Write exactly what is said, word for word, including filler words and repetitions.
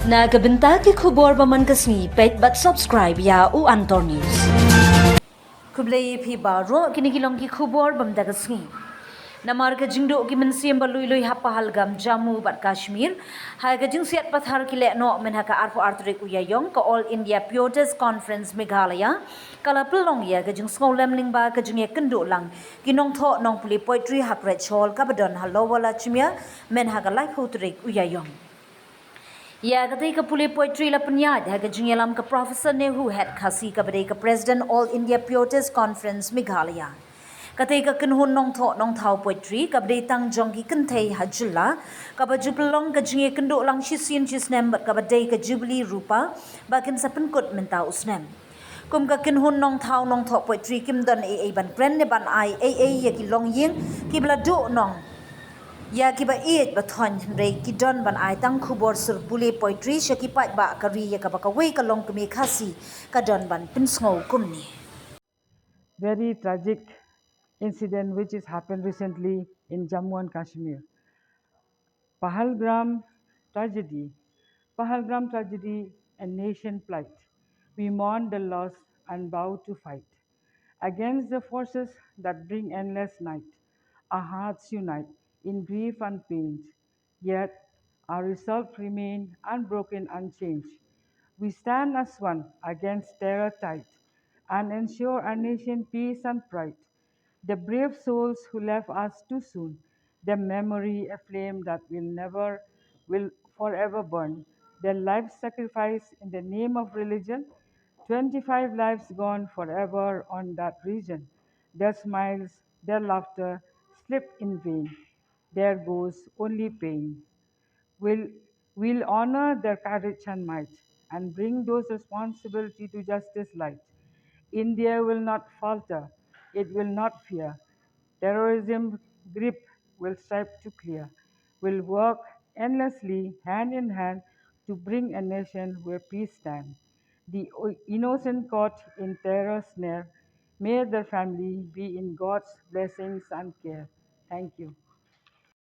Na ka bynta ki khubor ba man ka sngi, peit bad subscribe ïa u Antor News. Khublei ïa phi baroh, kine ki long ki khubor ba man ka sngi. Namar ka jingduh ki mynsiem ba lui lui ha Pahalgam, Jammu bad Kashmir, ha ka jingsiat pathar ki lehnoh mynha ka arphew ar tarik u Ïaïong, ka All India Poetry Conference Meghalaya ka la pynlong ïa ka jingsngewlem lyngba ka jingïakynduh lang ki nongthoh nongpule poetry ha Press Hall kaba don ha Lower Lachmere mynha ka laiphew tarik u Ïaïong. Ïa katei ka pule poetry la pynïaid ha ka jingïalam ka Professor Nehu Head Khasi kaba dei ka President All India Poetry Conference Meghalaya. Katei ka kynhun nongthoh nongthaw poetry kaba dei tang jong ki kynthei ha jylla, kaba ju pynlong ka jingïakynduh lang shisien shisnem bad kaba dei ka Jubilee Rupa ba kin sa pynkut mynta u snem. Kum ka kynhun nongthaw nongthoh poetry kim don ei ei ban kren ne ban ai ei ei ïa ki longïing kiba la duh nong ïa kiba ïeit ba thoiñ, hynrei ki don ban ai tang khubor sur pule poetry sha ki paidbah ka ri, ïa kaba kawei ka longkmie Khasi ka don ban pynsngew kumne. Very tragic incident which has happened recently in Jammu and Kashmir. Pahalgam tragedy. Pahalgam tragedy, a nation plight. We mourn the loss and vow to fight against the forces that bring endless night. Our hearts unite in grief and pain, yet our resolve remain unbroken, unchanged. We stand as one against terror tide and ensure our nation peace and pride. The brave souls who left us too soon, their memory a flame that will never, will forever burn. Their life sacrificed in the name of religion, twenty-five lives gone forever on that region. Their smiles, their laughter slip in vain. There goes only pain. We'll, we'll honor their courage and might and bring those responsibility to justice light. India will not falter, it will not fear. Terrorism grip will strive to clear. We'll work endlessly, hand in hand, to bring a nation where peace stand. The o-, innocent caught in terror snare, may their family be in God's blessings and care. Thank you.